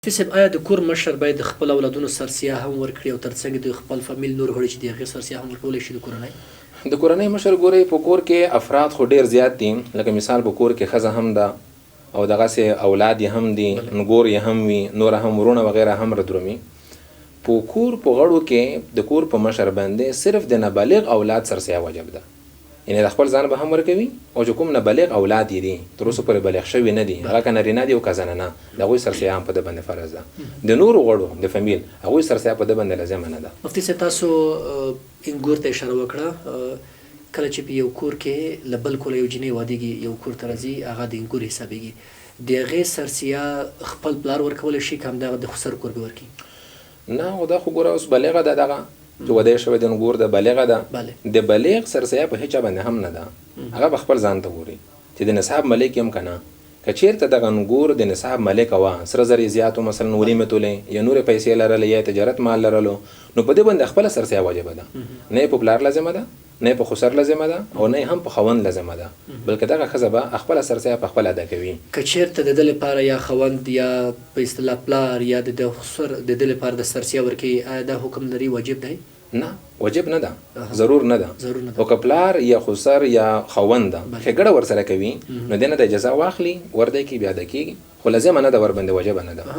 مفتي صاحب آیا د کور مشر باید د خپل اولادونو سرسیا هم ورکړي او ترڅنګ د خپل فامیل نور غړي چې د هغې سرسیا هم ورکولی شي د کورنۍ؟ د کورنۍ مشر ګورئ په کور کې افراد خو ډېر زیات دي، لکه مثال په کور کې ښځه هم ده او دغسې اولاد یې هم دي، نګور یې هم وي، نور هم وروڼه وغیره هم ردرومي. په کور په غړو کې د کور په مشر باندې صرف د نابالغ اولاد سرسیا واجب ده، یعنې د خپل ځان به هم ورکوي او چې کوم نابالغ اولاد یې دي تر اوسه پورې بالغ شوي نه دي، هغه که نارینه دي او که زنانه، د هغوی سرسیا هم په ده باندې فرض ده. د نورو غړو د فامیل هغوی سرسیا په ده باندې لازمه نه ده. مفتي صاحب تاسو انګور ته اشاره وکړه، کله چې په یو کور کې له بل کوره یو جینۍ وادیږي، یو کور ته راځي، هغه د انګور حسابیږي، د هغې سرسیا خپل پلار ورکولی شي که همدغه د خسر کور به ورکړي؟ نه، خو دا خو ګوره اوس بالغه ده، دغه چې واده یې شوی د انګور ده، بالغه ده. د بالغ سرسیا په هیچا باندې هم نه ده، هغه به خپل ځان ته ګوري چې د نصاب ملک یم که نه. که چېرته دغه انګور د نصاب ملکه وه، سره زر یې زیات و، مثلا ونیمې تولې یا نورې پیسې لرلې یا یې تجارت مال لرلو، نو په دې باندې خپله سرسیا واجبه ده، نه یې په پلار لازمه ده، نه یې په خسر لازمه ده او نه یې هم په خاوند لازمه ده، بلکې دغه ښځه به خپله سرسیا په خپله ادا کوي. که چېرته د ده لپاره یا خاوند یا په اصطلاح پلار یا د ده خسر د ده لپاره د سرسیا ورکوي، آیا دا حکم لري، واجب دی؟ نه، واجب نه ده، ضرور نه ده. ضرور نه ده. او که پلار یا خسر یا خاوند ده ښېګړه ورسره کوي، نو دی نه د اجازه واخلي ورده کې بیا ادا کېږي، خو لازمه نه ده ورباندې، واجبه نه ده.